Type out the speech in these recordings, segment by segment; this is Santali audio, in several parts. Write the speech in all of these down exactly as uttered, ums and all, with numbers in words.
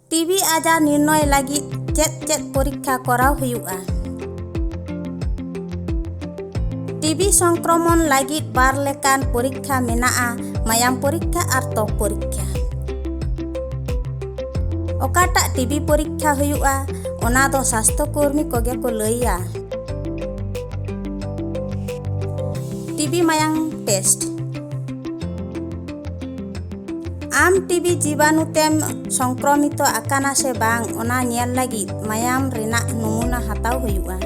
ᱴᱤᱵᱤ ᱟᱡᱟᱨ ᱱᱤᱨᱱᱚᱭ ᱞᱟᱹᱜᱤᱫ ᱪᱮᱫ ᱪᱮᱫ ᱯᱚᱨᱤᱠᱠᱷᱟ ᱠᱚᱨᱟᱣ ᱦᱩᱭᱩᱜᱼᱟ? ᱴᱤᱵᱤ ᱥᱚᱝᱠᱨᱚᱢᱚᱱ ᱞᱟᱹᱜᱤᱫ ᱵᱟᱨ ᱞᱮᱠᱟᱱ ᱯᱚᱨᱤᱠᱠᱷᱟ ᱢᱮᱱᱟᱜᱼᱟ, ᱢᱟᱭᱟᱢ ᱯᱚᱨᱤᱠᱠᱷᱟ ᱟᱨ ᱛᱚᱠ ᱯᱚᱨᱤᱠᱠᱷᱟ᱾ ᱚᱠᱟᱴᱟᱜ ᱴᱤᱵᱤ ᱯᱚᱨᱤᱠᱠᱷᱟ ᱦᱩᱭᱩᱜᱼᱟ, ᱚᱱᱟ ᱫᱚ ᱥᱟᱥᱛᱷᱚ ᱠᱚᱨᱢᱤ ᱠᱚᱜᱮ ᱠᱚ ᱞᱟᱹᱭᱟ᱾ ᱴᱤᱵᱤ ᱢᱟᱭᱟᱢ ᱴᱮᱥᱴ᱾ ᱟᱢ ᱴᱤᱵᱤ ᱡᱤᱵᱟᱱᱩ ᱛᱮᱢ ᱥᱚᱝᱠᱨᱚᱢᱤᱛᱚ ᱟᱠᱟᱱᱟ ᱥᱮ ᱵᱟᱝ, ᱚᱱᱟ ᱧᱮᱞ ᱞᱟᱹᱜᱤᱫ ᱢᱟᱭᱟᱢ ᱨᱮᱱᱟᱜ ᱱᱚᱢᱩᱱᱟ ᱦᱟᱛᱟᱣ ᱦᱩᱭᱩᱜᱼᱟ᱾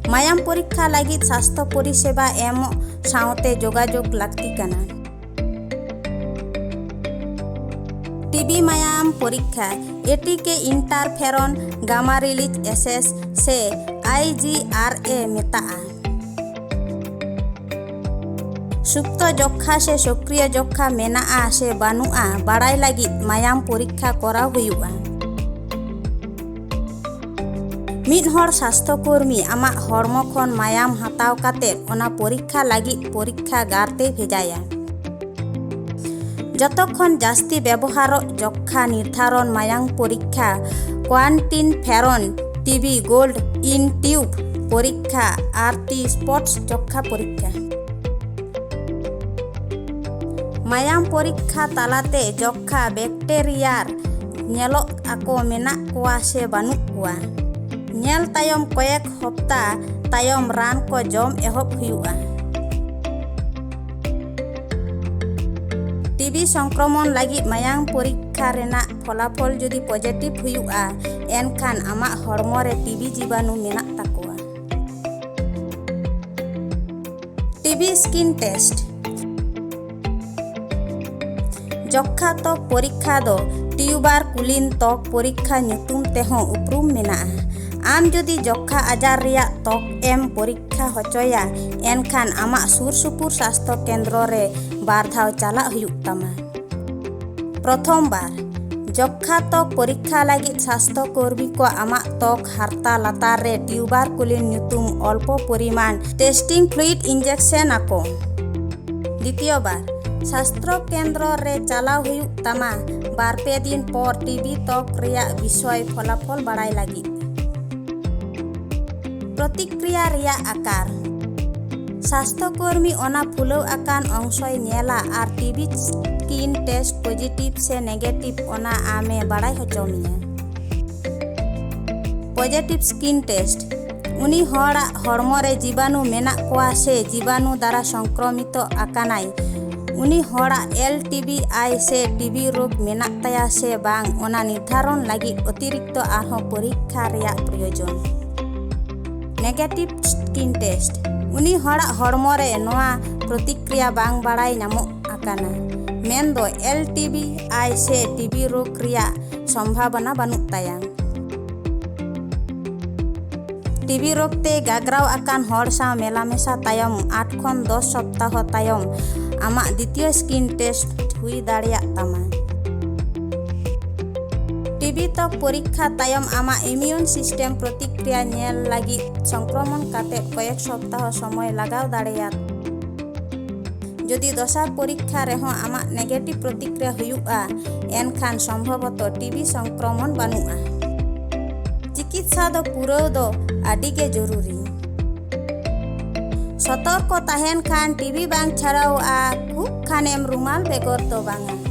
ᱢᱟᱭᱟᱢ ᱯᱚᱨᱤᱠᱠᱷᱟ ᱞᱟᱹᱜᱤᱫ ᱥᱟᱥᱛᱷᱚ ᱯᱚᱨᱤᱥᱮᱵᱟ ᱮᱢᱚᱜ ᱥᱟᱶᱛᱮ ᱡᱳᱜᱟᱡᱳᱜᱽ ᱞᱟᱹᱠᱛᱤ ᱠᱟᱱᱟ᱾ ᱴᱤᱵᱤ ᱢᱟᱭᱟᱢ ᱯᱚᱨᱤᱠᱠᱷᱟ, ᱮᱴᱤᱠᱮ ᱤᱱᱴᱟᱨᱯᱷᱮᱨᱚᱱ ᱜᱟᱢᱟ ᱨᱤᱞᱤᱡᱽ ᱮᱥᱮᱥ ᱥᱮ ᱟᱭᱡᱤᱟᱨᱮ ᱢᱮᱛᱟᱜᱼᱟ᱾ ᱥᱩᱯᱛᱚ ᱡᱚᱠᱠᱷᱟ ᱥᱮ ᱥᱚᱠᱨᱤᱭᱚ ᱡᱚᱠᱠᱷᱟ ᱢᱮᱱᱟᱜᱼᱟ ᱥᱮ ᱵᱟᱹᱱᱩᱜᱼᱟ, ᱵᱟᱲᱟᱭ ᱞᱟᱹᱜᱤᱫ ᱢᱟᱭᱟᱢ ᱯᱚᱨᱤᱠᱠᱷᱟ ᱠᱚᱨᱟᱣ ᱦᱩᱭᱩᱜᱼᱟ᱾ ᱢᱤᱫ ᱦᱚᱲ ᱥᱟᱥᱛᱷᱚ ᱠᱚᱨᱢᱤ ᱟᱢᱟᱜ ᱦᱚᱲᱢᱚ ᱠᱷᱚᱱ ᱢᱟᱭᱟᱢ ᱦᱟᱛᱟᱣ ᱠᱟᱛᱮ ᱚᱱᱟ ᱯᱚᱨᱤᱠᱠᱷᱟ ᱞᱟᱹᱜᱤᱫ ᱯᱚᱨᱤᱠᱠᱷᱟᱜᱟᱨ ᱛᱮᱭ ᱵᱷᱮᱡᱟᱭᱟ᱾ ᱡᱚᱛᱚ ᱠᱷᱚᱱ ᱡᱟᱹᱥᱛᱤ ᱵᱮᱵᱚᱦᱟᱨᱚᱜ ᱡᱚᱠᱠᱷᱟ ᱱᱤᱨᱫᱷᱟᱨᱚᱱ ᱢᱟᱭᱟᱢ ᱯᱚᱨᱤᱠᱠᱷᱟ ᱠᱚᱣᱟᱱᱴᱤᱱ ᱯᱷᱮᱨᱚᱱ ᱴᱤᱵᱤ ᱜᱳᱞᱰ ᱤᱱ ᱴᱤᱭᱩᱵᱽ ᱯᱚᱨᱤᱠᱠᱷᱟ ᱟᱨ ᱴᱤ ᱥᱯᱚᱴᱥ ᱡᱚᱠᱠᱷᱟ ᱯᱚᱨᱤᱠᱠᱷᱟ᱾ ᱢᱟᱭᱟᱢ ᱯᱚᱨᱤᱠᱠᱷᱟ ᱛᱟᱞᱟᱛᱮ ᱡᱚᱠᱠᱷᱟ ᱵᱮᱠᱴᱮᱨᱤᱭᱟᱨ ᱧᱮᱞᱚᱜ ᱟᱠᱚ ᱢᱮᱱᱟᱜ ᱠᱚᱣᱟ ᱥᱮ ᱵᱟᱹᱱᱩᱜ ᱠᱚᱣᱟ᱾ ᱧᱮᱞ ᱛᱟᱭᱚᱢ ᱠᱚᱭᱮᱠ ᱦᱚᱯᱛᱟ ᱛᱟᱭᱚᱢ ᱨᱟᱱ ᱠᱚ ᱡᱚᱢ ᱮᱦᱚᱵ ᱦᱩᱭᱩᱜᱼᱟ᱾ ᱴᱤᱵᱤ ᱥᱚᱝᱠᱨᱚᱢᱚᱱ ᱞᱟᱹᱜᱤᱫ ᱢᱟᱭᱟᱢ ᱯᱚᱨᱤᱠᱠᱷᱟ ᱨᱮᱱᱟᱜ ᱯᱷᱚᱞᱟᱯᱷᱚᱞ ᱡᱩᱫᱤ ᱯᱚᱡᱮᱴᱤᱵᱷ ᱦᱩᱭᱩᱜᱼᱟ, ᱮᱱᱠᱷᱟᱱ ᱟᱢᱟᱜ ᱦᱚᱲᱢᱚ ᱨᱮ ᱴᱤᱵᱤ ᱡᱤᱵᱟᱱᱩ ᱢᱮᱱᱟᱜ ᱛᱟᱠᱚᱣᱟ᱾ TB skin test. ᱡᱚᱠᱠᱷᱟ ᱛᱚᱠ ᱯᱚᱨᱤᱠᱠᱷᱟ ᱫᱚ ᱴᱤᱭᱩᱵᱟᱨᱠᱩᱞᱤᱱ ᱛᱚᱠ ᱯᱚᱨᱤᱠᱠᱷᱟ ᱧᱩᱛᱩᱢ ᱛᱮᱦᱚᱸ ᱩᱯᱨᱩᱢ ᱢᱮᱱᱟᱜᱼᱟ᱾ ᱟᱢ ᱡᱩᱫᱤ ᱡᱚᱠᱠᱷᱟ ᱟᱡᱟᱨ ᱨᱮᱭᱟᱜ ᱛᱚᱠ ᱮᱢ ᱯᱚᱨᱤᱠᱠᱷᱟ ᱦᱚᱪᱚᱭᱟ, ᱮᱱᱠᱷᱟᱱ ᱟᱢᱟᱜ ᱥᱩᱨ ᱥᱩᱯᱩᱨ ᱥᱟᱥᱛᱷᱚ ᱠᱮᱱᱫᱨᱚ ᱨᱮ ᱵᱟᱨ ᱫᱷᱟᱣ ᱪᱟᱞᱟᱜ ᱦᱩᱭᱩᱜ ᱛᱟᱢᱟ᱾ ᱯᱨᱚᱛᱷᱚᱢ ᱵᱟᱨ, ᱡᱚᱠᱠᱷᱟ ᱛᱚᱠ ᱯᱚᱨᱤᱠᱠᱷᱟ ᱞᱟᱹᱜᱤᱫ ᱥᱟᱥᱛᱷᱚ ᱠᱚᱨᱢᱤ ᱠᱚ ᱟᱢᱟᱜ ᱛᱚᱠ ᱦᱟᱨᱛᱟ ᱞᱟᱛᱟᱨ ᱨᱮ ᱴᱤᱭᱩᱵᱟᱨᱠᱩᱞᱤᱱ ᱧᱩᱛᱩᱢ ᱚᱞᱯᱚ ᱯᱚᱨᱤᱢᱟᱱ ᱴᱮᱥᱴᱤᱝ ᱯᱷᱞᱩᱭᱤᱰ ᱤᱱᱡᱮᱠᱥᱮᱱ ᱟᱠᱚ᱾ ᱫᱤᱛᱤᱭᱚ ᱵᱟᱨ, ᱥᱟᱥᱛᱨᱚ ᱠᱮᱱᱫᱨᱚ ᱨᱮ ᱪᱟᱞᱟᱣ ᱦᱩᱭᱩᱜ ᱛᱟᱢᱟ ᱵᱟᱨ ᱯᱮ ᱫᱤᱱ ᱯᱚᱨ ᱴᱤᱵᱤ ᱛᱚᱠ ᱨᱮᱭᱟᱜ ᱵᱤᱥᱚᱭ ᱯᱷᱚᱞᱟᱯᱷᱚᱞ ᱵᱟᱲᱟᱭ ᱞᱟᱹᱜᱤᱫ᱾ ᱯᱨᱚᱛᱤᱠᱨᱤᱭᱟ ᱨᱮᱭᱟᱜ ᱟᱠᱟᱨ᱾ ᱥᱟᱥᱛᱷᱚ ᱠᱚᱨᱢᱤ ᱚᱱᱟ ᱯᱷᱩᱞᱟᱹᱣ ᱟᱠᱟᱱ ᱚᱝᱥᱚᱭ ᱧᱮᱞᱟ ᱟᱨ ᱴᱤᱵᱤ ᱥᱠᱤᱱ ᱴᱮᱥᱴ ᱯᱚᱡᱤᱴᱤᱵᱷ ᱥᱮ ᱱᱮᱜᱮᱴᱤᱵᱷ ᱚᱱᱟ ᱟᱢᱮ ᱵᱟᱲᱟᱭ ᱦᱚᱪᱚ ᱢᱮᱭᱟ᱾ Positive skin test. ᱩᱱᱤ ᱦᱚᱲᱟᱜ ᱦᱚᱲᱢᱚ ᱨᱮ ᱡᱤᱵᱟᱱᱩ ᱢᱮᱱᱟᱜ ᱠᱚᱣᱟ ᱥᱮ ᱡᱤᱵᱟᱱᱩ ᱫᱟᱨᱟ ᱥᱚᱝᱠᱨᱚᱢᱤᱛᱚ ᱟᱠᱟᱱᱟᱭ, ᱩᱱᱤ ᱦᱚᱲᱟᱜ ᱮᱞ ᱴᱤ ᱵᱤ ᱟᱭ ᱥᱮ ᱴᱤᱵᱤ ᱨᱳᱜᱽ ᱢᱮᱱᱟᱜ ᱛᱟᱭᱟ ᱥᱮ ᱵᱟᱝ, ᱚᱱᱟ ᱱᱤᱨᱫᱷᱟᱨᱚᱱ ᱞᱟᱹᱜᱤᱫ ᱚᱛᱤᱨᱤᱠᱛᱚ ᱟᱨᱦᱚᱸ ᱯᱚᱨᱤᱠᱠᱷᱟ ᱨᱮᱭᱟᱜ ᱯᱨᱚᱭᱳᱡᱚᱱ᱾ Negative skin test. ᱩᱱᱤ ᱦᱚᱲᱟᱜ ᱦᱚᱲᱢᱚ ᱨᱮ ᱱᱚᱣᱟ ᱯᱨᱚᱛᱤᱠᱨᱤᱭᱟ ᱵᱟᱝ ᱵᱟᱲᱟᱭ ᱧᱟᱢᱚᱜ ᱟᱠᱟᱱᱟ, ᱢᱮᱱᱫᱚ ᱮᱞ ᱴᱤ ᱵᱤ ᱟᱭ ᱥᱮ ᱴᱤᱵᱤ ᱨᱳᱜᱽ ᱨᱮᱭᱟᱜ ᱥᱚᱢᱵᱷᱟᱵᱚᱱᱟ ᱵᱟᱹᱱᱩᱜ ᱛᱟᱭᱟ᱾ ᱴᱤᱵᱤ ᱨᱳᱜᱽ ᱛᱮ ᱜᱟᱜᱽᱨᱟᱣ ᱟᱠᱟᱱ ᱦᱚᱲ ᱥᱟᱶ ᱢᱮᱞᱟᱢᱮᱥᱟ ᱛᱟᱭᱚᱢ ᱟᱴ ᱠᱷᱚᱱ ᱫᱚᱥ ᱥᱚᱯᱛᱟᱦᱚ ᱛᱟᱭᱚᱢ ᱟᱢᱟᱜ ᱫᱤᱛᱤᱭᱚ ᱥᱠᱤᱱ ᱴᱮᱥᱴ ᱦᱩᱭ ᱫᱟᱲᱮᱭᱟᱜ ᱛᱟᱢᱟ᱾ ᱴᱤᱵᱤ ᱛᱚᱠ ᱯᱚᱨᱤᱠᱠᱷᱟ ᱛᱟᱭᱚᱢ ᱟᱢᱟᱜ ᱤᱢᱤᱭᱩᱱ ᱥᱤᱥᱴᱮᱢ ᱯᱨᱚᱛᱤᱠᱨᱤᱭᱟ ᱧᱮᱞ ᱞᱟᱹᱜᱤᱫ ᱥᱚᱝᱠᱨᱚᱢᱚᱱ ᱠᱟᱛᱮ ᱠᱚᱭᱮᱠ ᱥᱚᱯᱛᱟᱦᱚ ᱥᱚᱢᱚᱭ ᱞᱟᱜᱟᱣ ᱫᱟᱲᱮᱭᱟᱜᱼᱟ᱾ ᱡᱩᱫᱤ ᱫᱚᱥᱟᱨ ᱯᱚᱨᱤᱠᱠᱷᱟ ᱨᱮᱦᱚᱸ ᱟᱢᱟᱜ ᱱᱮᱜᱮᱴᱤᱵᱷ ᱯᱨᱚᱛᱤᱠᱨᱤᱭᱟ ᱦᱩᱭᱩᱜᱼᱟ, ᱮᱱᱠᱷᱟᱱ ᱥᱚᱢᱵᱷᱚᱵᱚᱛᱚ ᱴᱤᱵᱤ ᱥᱚᱝᱠᱨᱚᱢᱚᱱ ᱵᱟᱹᱱᱩᱜᱼᱟ᱾ ᱪᱤᱠᱤᱛᱥᱟ ᱫᱚ ᱯᱩᱨᱟᱹᱣ ᱫᱚ ᱟᱹᱰᱤ ᱜᱮ ᱡᱚᱨᱩᱨᱤ᱾ ᱥᱚᱛᱚᱨᱠᱚ ᱛᱟᱦᱮᱱ ᱠᱷᱟᱱ ᱴᱤᱵᱤ ᱵᱟᱝ ᱪᱷᱟᱲᱟᱣᱜᱼᱟ, ᱠᱷᱩᱵ ᱠᱷᱟᱱᱮᱢ ᱨᱩᱢᱟᱞ ᱵᱮᱜᱚᱨ ᱫᱚ ᱵᱟᱝᱟ᱾